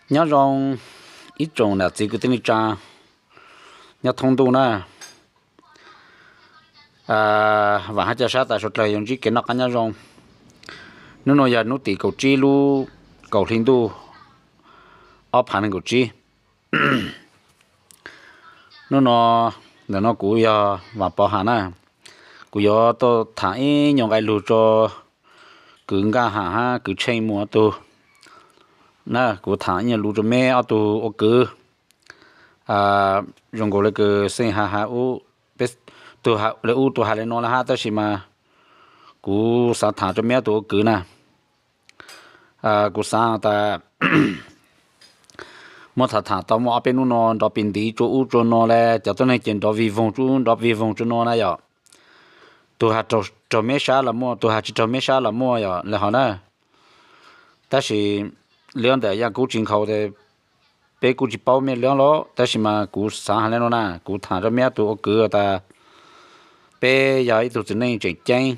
Nyob zoo ib tsoom nam txiv kwv tij neej tsa nyob thoob ntuj na. Vaam hab ca sab tas suav dlawg yuav ntsib kev noj qaab nyob zoo. Nub nua yog nub tim kaum tsib lub kaum hli ntuj ob phaav neeg kaum tsib. Nub nua, ntawm no kuv yog Vaam Pov Ham na. Kuv yuav tuaj thaam ib nyuag nqai lug rua kwv Nkaj Ham hab kwv Tsheej Muas ob tug na. Kuv thaam ib nyuag lus rua meb ob tug ua kwv. Zoo nkaus le kws xeej has has ub, le ub tug has le nuav le hab, tab sis mas kuv xaav thaam rua meb ob tug ua kwv na. Kuv xaav tas muab thaam thaam tau muaj ob peb nub nua nrov pis ntiv tsua ub tsua nua le, cov tuab neeg ces nrov vig voog tsua ub nrov vig voog tsua nua na yom. Tug has raug meb sab los muaj, tug has tsi raug meb sab los muaj yom le hov na. Tab sis liob ntawm yaj kub tsi nkhaus tes peb kuj tsi paub mej liob lawm, tab sis mas kuv xaav has le nuav na, kuv thaam rua meb ob tug ua kwv tas peb yog ib tug txiv neej tseem ceeb,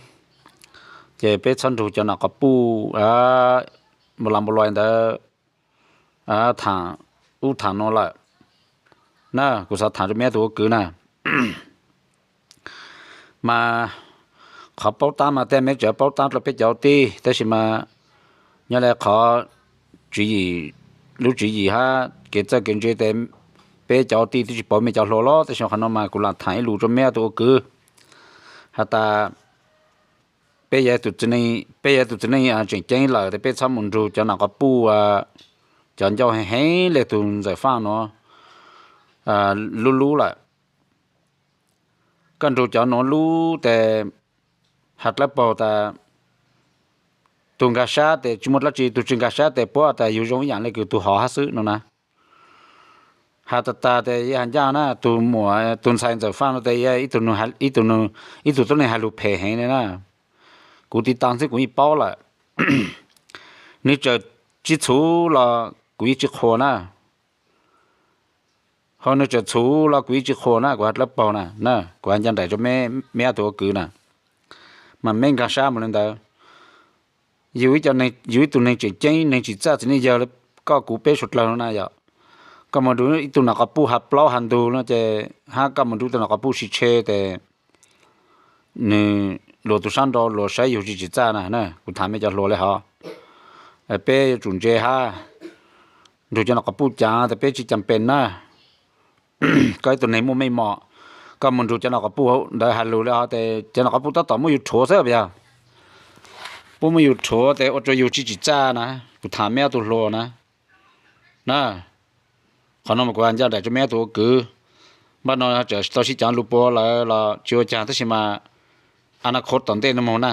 ces peb txhob nrug cov nom quas puj npaum las npaum luas ntawd thaam ub thaam nuav lawm na. Kuv xaav thaam rua meb ob tug ua kwv na. Mas qhov paub taab mas tej meb tseem paub taab rua peb cov tij, tab sis mas nyob le qhov tswv yim, lub tswv yim hab kev txawj kev ntse tes peb cov tij twb tsi paub mej cov hluas lawm, tab sis qhov no mas kuv lam thaam ib lus rua meb ob tug ua kwv has tas peb, peb yog ib tug txiv neej tseem ceeb lawm tes peb txhob mus nrug cov nom quas puj, cov ncauj heev heev le tug Ntxawm Faaj nuav lub lub lawm. Koj nrug cov nuav lub tes has dlawb paug tas tug nkag sab tes tsi muaj dlaab tsi, tug tsi nkag sab tes puab tas yug zoo ib yaam le kws tug hov hab xwb no na. Has tas tas tes yog has ncaj na, tug muam tug ntxhais Ntxawm Faaj no tes yog ib tug tuab neeg has lug phem heev le na. Kuv tiv tas xwb kuv yeej paub lawm. Nwg txawm tsi txhuv los kuv yeej tsi qhuas na. Ho nwg txawm txhuv los kuv yeej tsi qhuas na, kuv has dlawb paug na, kuv has ncaj nraim rua meb ob tug ua kwv na. Mas meb nkag sab mus le ntawd. Yug ib tug neeg tseem ceeb, neeg tsim txaj txiv neej yawg le koj kuv peb suav dlawg no na yom. Koj mus nrug ib tug nom quas puj has plaub has ntug no ces hab koj mus nrug tug nom quas puj sib tshe tes nwg luas tug sab nrau luas saib yug tsi tsim txaj na. Kuv thaam mej cov hluas le hov, peb yuav tsum ntse hab. Nrug cov nom quas puj caav tes peb tsi caag pes na. Koj ib tug neeg muaj meej mom, koj mus nrug cov nom quas puj ntawd has lug le hov tes cov nom quas puj tab tom muab yug rhuav xwb puas yog? Puab muab yug rhuav tes ua rua yug tsi tsim txaj na. Kuv thaam meb ob tug hluas na. Na, qhov no mas kuv has ncaj nraim rua meb ob tug ua kwv. Npaj no txawm tau sib caav lug puab lawm los tsi ua caag tab sis mas a na khod tom ntej no moog na.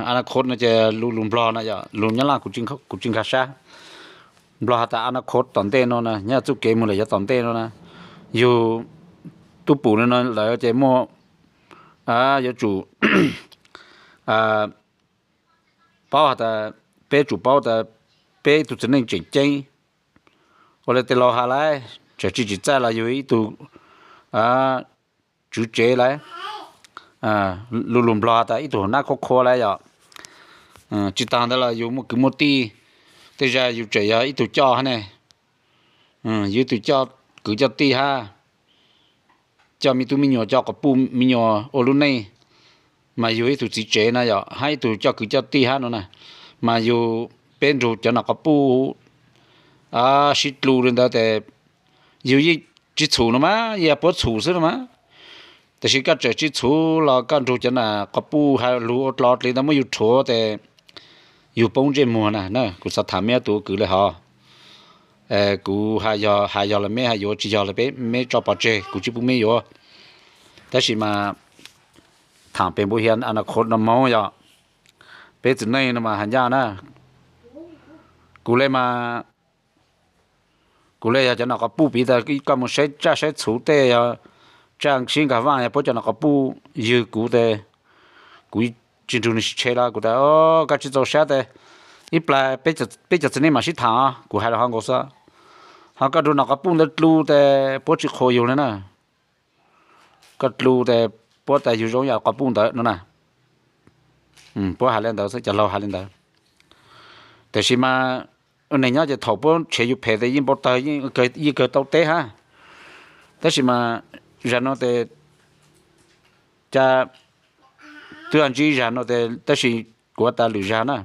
A na khod no ces lug Nplog na yom, lug Nyab Laj kuv tsi nkag sab. Nplog has tas a na khod tom ntej no na, nyob txuj kev moog lawm yav tom ntej no na. Yug tub pum le no lawm ces muaj, yuav tsum paub has tas, peb tsum paub tas peb ib tug txiv neej tseem ceeb. Ua le tes laug has lawm, txawm tsi tsim txaj los yug ib tug tswv tsev lawm. Lug lug Nplog has tas ib tug hauv nab qhuab qhuab lawm yom. Tsi taag ntawd los yug muaj kwv muaj tij, tej zag yug tseem yog ib tug coj hab ne. Yug ib tug coj kwv coj tij hab, coj me tub me nyuam, coj quas puj me nyuam ua lub neej, mas yug ib tug txiv tsev na yom, hab ib tug coj kwv coj tij hab no na. Mas yug peb nrug cov nom quas puj sib dlu le ntawd tes yug yeej tsi txhum no mas, yog puab txhum xwb no mas. Tab sis koj txawm tsi txhum los koj nrug cov nom quas puj has lug ua dlov dli ntawd muab yug rhuav tes yug poob ntsej muag na. Kuv xav tham meb ob tug ua kwv le hov. Kuv has yog has yog los meb has yuav, tsi yog los peb meb tso pov tseg, kuv tsi pub meb yuav. Tab sis mas tham pem npu hiav a na khod no moog yog peb txiv neej no mas has ncaj na. Kuv le mas, kuv le yog cov nom quas puj piv tas koj mus saib tsaj saib txhu tej, yog tsaj sib nkag vaaj yog puab cov nom quas puj ywg kuv tes kuv tsi nrug nws sib tshe los kuv tas koj tsi txaus sab tes ib plag peb cov txiv neej mam sib tham os, kuv hais los ho nkaus xwb. Ho koj nrug nom quas puj ntawd dlu tes puab tsi qhuas yug le na. Koj dlu tes puab tas yug zoo yam quas puj ntawd no na. Puab has le ntawd xwb, cov laug has le ntawd. Tab sis mas neeg nyob ces thaum puab tshev yus phem tes yeej npau tawg, yeej kawg tau teb hab. Tab sis mas zag no tes ca twb ntsib zag no tes tab sis kuv tas lwm zag na,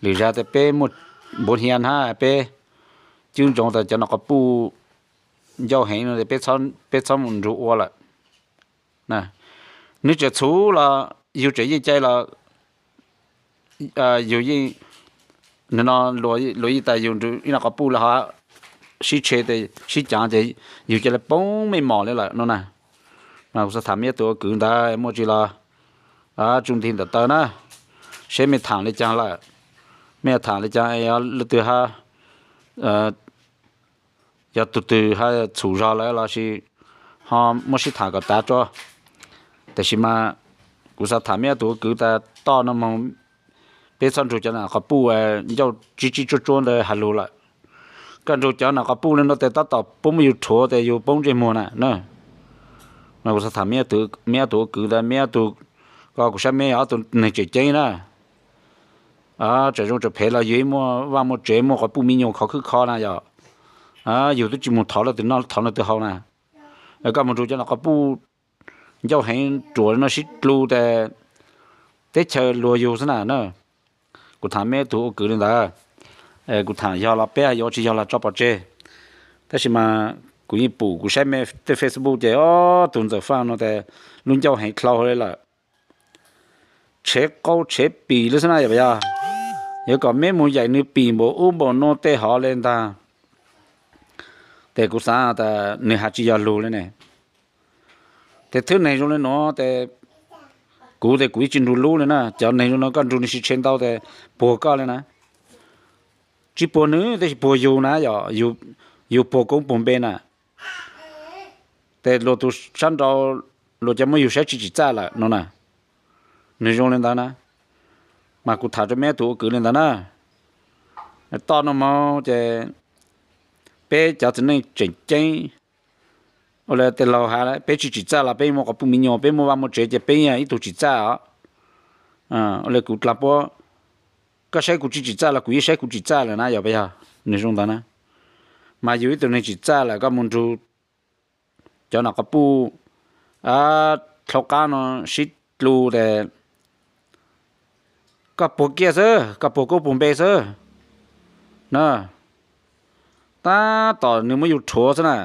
lwm zag tes peb muaj npuav hia hab peb cwb ntsoov tas cov no quas puj ncauj heev no peb txhob mus nrug ua lawm. Nws tseem txhuv los yug tseem yeej cai los yug yeej, no luag yeej tas yug nrug ib no quas puj le ho sib tshe tes sib caav ces yug ca le poob mej mom le lawm no na. Mas kuv xav tham mej ib tug ua kwv ntawd muaj tsi los tsuj nti ntawm taw na, seb mej tham le caag lawm, mej tham le caag, leej twg hab yog tug twg hab txhum zog lawm lossis ho muab sib tham kom tav tso. Tab sis mas kuv xav tham mej ib tug ua kwv tas toj no moog peb txhob nrug cov nam quas puj ncauj tsib tsib tsuab tsuab ntawd has lug lawm. Koj nrug cov nam quas puj le no tes tab tom puab muab yug rhuav tes yug poob ntsej muag na. Mas kuv xav tham mej ib tug ua kwv tas mej ib tug, koj kuv saib mej ob tug neeg tseem ceeb na, tseem zoo tseem phem los yug ib muaj vaj muaj tsev muaj quas puj mi nyuas khov khwb kho na yog, yug twb tsi mus thov leej twg noj thov leej twg haus na. Koj mus nrug cov nam quas puj ncauj heev ruam no sib dlu tes teb chaws luag yug xwb na na. Kuv tham mej ib tug ua kwv le ntawd, kuv tham yog los peb yuav tsi yog los tso pov tseg. Tab sis mas kuv yeej pum kuv saib mej tej Facebook ces ob tug ntxawm faaj no tes lub ncauj heev dlhau le lawm, tshev qau tshev pim le xwb na yog puas yog? Yuav kom meb mus yaim nws pim npaum ub npaum nuav tej hov le ntag. Tes kuv xaav tas nws has tsi yog lug le ne. Tes thwb neeg zoo le nuav tes kuv tes kuv yeej tsi nrug lub le na. Cov neeg zoo no koj nrug nws sib tshe ntau tes puag koj le na. Tsi puag nws tab sis puag yug na yog, yug puag koob puag npe na. Tes luag tug sab nraud luag ca muab yug saib tsi tsim txaj lawm no na. Nws zoo le ntawd na. Mas kuv tham rua meb tug ua kwv le ntawd na. Toj no moog ces peb cov txiv neej tseem ceeb ua le tej laug has, peb tsi tsim txaj los peb muaj quas puj mi nyuas, peb muaj vaj muaj tsev ces peb yeej ib tug tsim txaj os. Ua le kuv dlaag puab, koj saib kuv tsi tsim txaj los kuv yeej saib kuv tsim txaj lawm na yog puas yog? Nws zoo ntawd na. Mas yug ib tug neeg tsim txaj lawm koj mus nrug cov nam quas puj dlhau qab no sib dlu tes koj puag kiag xwb, koj puag koob puag npe xwb na. Tab tom nws muab yug rhuav xwb na.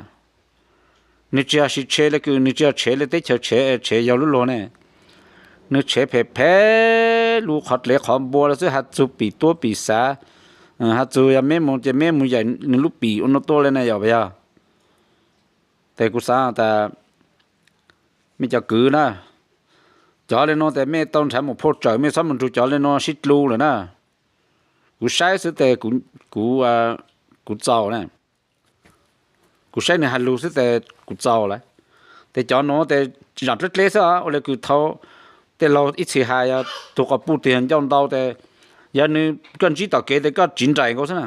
Nws tsi yog sib tshe le kws, nws tsi yog tshev le teb chaws, tshev tshev yog lub luag ne. Nws tshev phem phem lug qhov dlev qhov npua le xwb, has txug pim tuab pim xav, has txug yog meb mus ces meb mus yaim nws lub pim ua nuav tuaj le ne yog puas yog? Tes kuv xaav tas mej cov kwv na, cov le nuav tes mej tau nrhav mus phauj tsawm, mej txhob mus nrug cov le nuav sib dlu lawm na. Kuv saib xwb tes kuv, kuv txaus na. Kuv saib nws has lug xwb tes kuv txaus lawm. Tes cov nuav tes zaam dleb dleb xwb os, ua le kws thaum tej laug ib txhis has yog tug quas puj twg yog ncauj ntau tes yog nws koj ntsib tom kev tes koj tsiv nraim nkaus xwb na.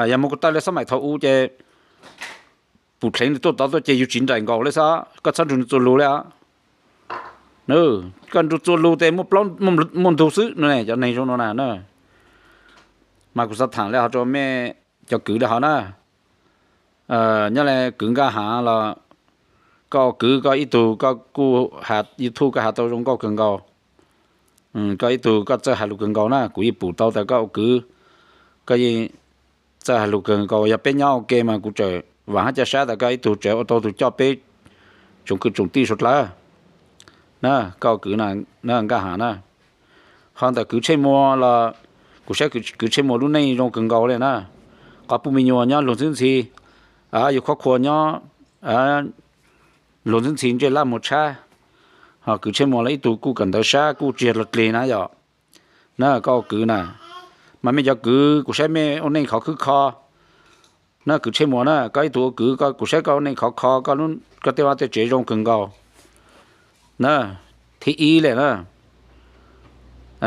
Yog muaj kuv tawj le xab maim thaum u ces pum dheev nws tuaj tod tuaj ces yug tsiv nraim nkaus le xwb, koj txhob nrug nws txuas lug le os. Koj nrug txuas lug tes muaj plaub muaj ntug xwb no ne, cov neeg zoo no na. Mas kuv xav tham le hov rua mej cov kwv le hov na. Nyob le kwv Nkaj Hav los koj ua kwv koj ib tug koj kuj has YouTube koj has tau zoo nkauj kawg nkaus. Koj ib tug koj txawj has lug kawg nkaus na, kuv yeej pum tau tas koj ua kwv, koj yeej txawj has lug kawg nkaus. Yog peb nyob ua ke mas kuv tseem vaam hab ca sab tas koj ib tug tseem ua tau tug coj peb tsoom kwv tsoom tij suav dlawg na. Koj ua kwv na, Nkaj Hav na. Ho ntawm kwv Tsheej Muas los kuv saib kwv Tsheej Muas lub neej zoo kawg nkaus le na. Quas puj me nyuam nyob luag ntxwb ntxhi, yug khob khua nyob luag ntxwb ntxhi ntsej laj muag tshab. Ho kwv Tsheej Muas los ib tug kuj kawm ntawv sab kuj tsis yog luag dlig na yom. Na koj ua kwv na, mas mej cov kwv kuv saib mej ua neej khov khwb kho. Na kwv Tsheej Muas na, koj ib tug ua kwv, kuv saib koj ua neej khov kho, koj tej vaj tej tsev zoo kawg nkaus na. Thib ib le na,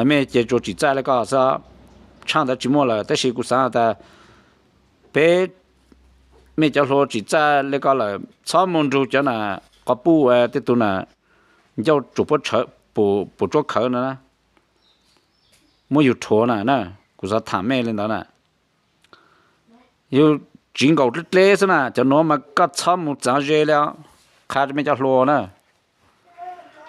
mej ces tsuas tsim txaj le koj xwb, tshaj ntawd tsis muaj lawm. Tab sis kuv xaav tas peb, mej cov hluas tsim txaj le koj lawm, txhob mus nrug cov na, quas puj tej tug na, ncauj tsuas puab tshawv, puas tsuab khawv na, muab yug rhuav na na. Kuv xav tham mej li ntawd na. Yus tsiv nkaus dleb dleb xwb na, cov nuav mas koj txhob mus txaav ze li os, qha rua mej cov hluas na.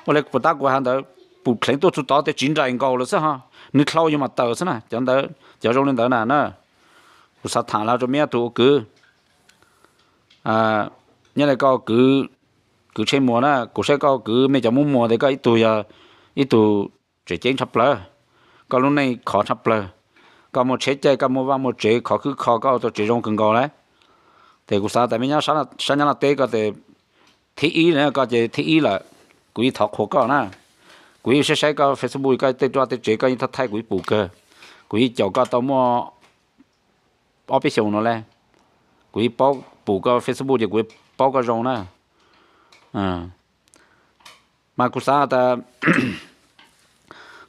Ua le puas tab kuv has ntawd, pum dheev tuaj txug tod tes tsiv nraim nkaus lawm xwb ho, nwg dlhau yug mas tawm xwb na, cov ntawd, cov zoo li ntawd na na. Kuv xav tham hlo rua mej ob tug ua kwv, nyob le koj kwv, kwv Tsheej Muas na, kuv saib koj kwv mej cov Moob Muas tes koj ib tug yog ib tug tseem ceeb tshaj plawg, koj lub neej khov tshaj plawg, koj muaj tsheb caij, koj muaj vaj muaj tsev khov khwb kho, koj ua tau tsev zoo kawg nkaus lawm. Tes kuv xav tas mej nyob sab Nyab Laj teb koj tes thib ib na, koj ces thib ib lawm, kuv yeej thov qhuas koj na. Kuv yeej saib saib koj Facebook, koj tej ruaj tej tsev koj yeej thaij thaij kuv yeej pum kawg. Kuv yeej caum koj tau muaj ob peb xyoos no le, kuv yeej paub pum koj Facebook ces kuv paub koj zoo na. Mas kuv xav tas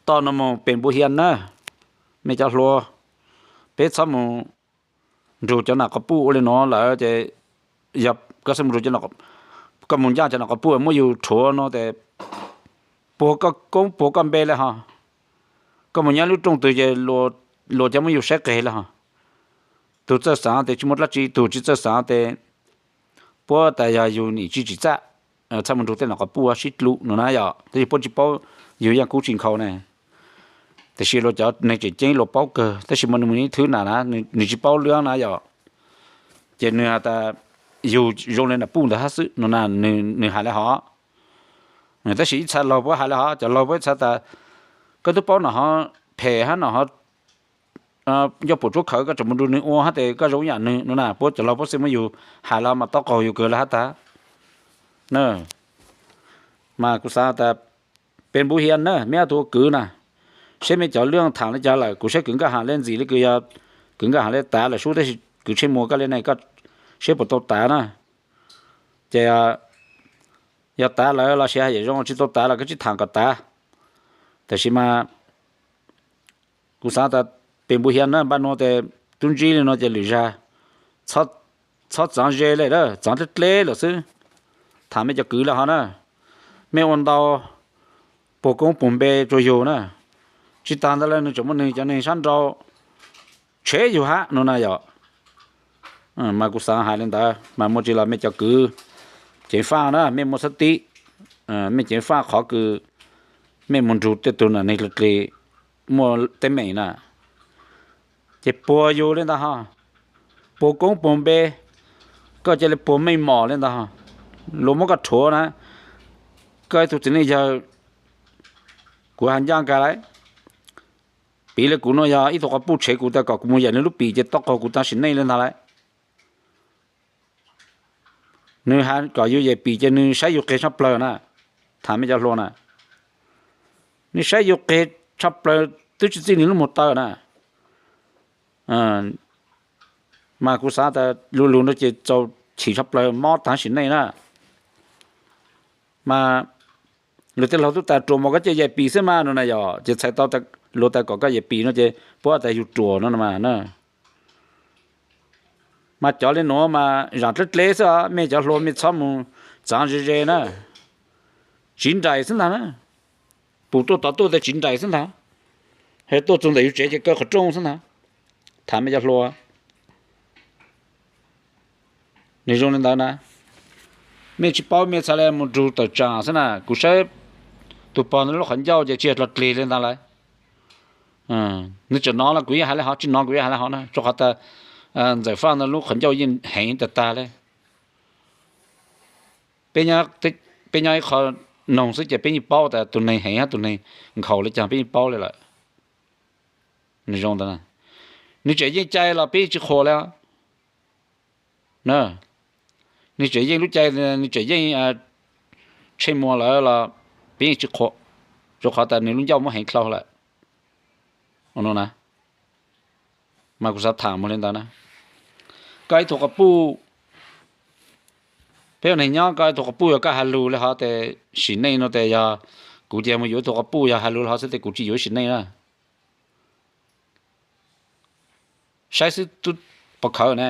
toj no mus pes npuv hiav na, mej cov hluas, peb txhob mus nrug cov nam quas puj ua le nuav lawm ces, yog koj txhob mus nrug, koj mus ncaj cov nam quas puj muab yug rhuav no tes puag koj koob puag koj npe le ho. Koj mus nyob lub rooj twg ces luas cov muab yug saib qeg le ho. Tug txawj xaav tes tsis muaj dlaab tsi, tug tsis txawj xaav tes puab tas yog yug nim tsis tsim txaj, txhob mus nrug tej nam quas puj sib dlub no na yom. Tab sis puab tsis paub yug yeej kub tsis nkhaus ne. Tiam sis luas cov neeg tseem ceeb luas paub kawg, tab sis mas nws mus ib thwb na na, nws tsis paub lwb na yom. Ces nws has tas yug zoo le nam puj ntawd hab xwb no na, nws hais le hov. Tab sis ib txha laug puab hais le hov, cov laug puab ib txha tas koj tub paub nam ho phem hab nam ho ncauj puam tsuab khawv, koj tseem mus nrug nws ua hab tes koj zoo yam nws no na, puab cov laug puab xwb muab yug hais le mas taub qaug yug kawg le hab tas. Mas kuv xav tas peb npuv hiav na, meb ob tug ua kwv na, saib mej cov lwaj thaam le caag lawm, kuv saib kwv Nkaj Ham le ntxim le kws yog kwv Nkaj Ham le tav lawm sub, tab sis kwv Tsheej Muas koj le ne, koj saib puas tau tav na. Ces yog tav lawm los sis hais yam zoo, tsis tau tav los koj tsis thaam kom tav. Tab sis mas kuv xav tas peb npuv hiav na, npaj nuav tes tub ntsib le nuav ces lwm zag txhob txaav ze le, txaav dleb dleb lawm xwb. Thaam mej cov kwv le hov na, mej ua ntau puag koob puag npe rua yug na, tsis taag ntawd le nws tseem muaj nwg cov neeg sab nrau tshev yug hab no na yom. Mas kuv xav hais le ntawd mas muaj tsi los mej cov kwv ceev faj na, mej muaj xab tib, mej ceev faj qhov kws mej mus nrug tej tug nam neeg dle dle muaj teeb meem na, ces puag yug le ntag ho, puag koob puag npe, koj ca le puag meej mom le ntag ho. Luag muab koj rhuav na, koj ib tug txiv neej yawg, kuv has ncaj kag lawm. Piv le kuv nuav yog ib tug quas puj tshev kuv tas kom kuv mus yaim nws lub pim ces taub qaug kuv tag sim neej le ntag lawm. Nws has kom yug yaim pim ces nws saib yug qeg tshaj plawg na. Thaam mej cov hluas na, nws saib yug qeg tshaj plawg, twb tsi txij nws lub moog taw na. Mas kuv xav tas lu lug nuav ces txaus chim tshaj plawg, mob tag sim neej na. Mas luag tej laug tub tas ruam mas koj ca yaim pim xwb mas no na yom, ces txhais tau luag tas kom koj yaim pim no ces puab tas yug ruam no mas na. Mas cov le nuav mas zaam dleb dleb xwb os, mej cov hluas mej txhob mus txaav ze ze na. Tsiv nraim xwb ntag na. Pum tuaj tod tuaj tas tsiv nraim xwb ntag. Hos tuaj txug ntawm yug tsev ces kaw qhov rooj xwb ntag. Thaam mej cov hluas, nwg zoo le ntawd na. Mej tsis paub mej txhad le mus nrug tawm tsaam xwb na. Kuv saib tug pog ntawd lub qhov ncauj ces tsis yog dlog dlig le ntag lawm. Nws tseem nov los kuv yeej has le hov, tsis nov kuv yeej has le hov na, rua qhov tas Ntxawm Faj ntawd lub qhov ncauj yeej heev tag tag le. Peb nyob ib qho noog xwb ces peb yeej paub tas tus neeg heev hab tus neeg nkhaus le caag peb yeej paub le lawm. Nws zoo ntawd, nws tseem yeej cai los peb yeej tsis qhuas le. Nws tseem yeej lub cai, nws tseem yeej Tsheej Muas lawm los peb yeej tsis qhuas, rua qhov tas nws lub ncauj muab heev dlhau lawm. Mas kuv xav tham mus le ntawd na. Koj ib tug quas puj, peb ua neeg nyob koj ib tug quas puj yog koj has lug le hov tes sim neej no tes yog kuv ces mus yuav ib tug quas puj yog has lug le hov xwb tes kuv tsis yuav ib sim neej na. Saib xwb tub pov khawv na,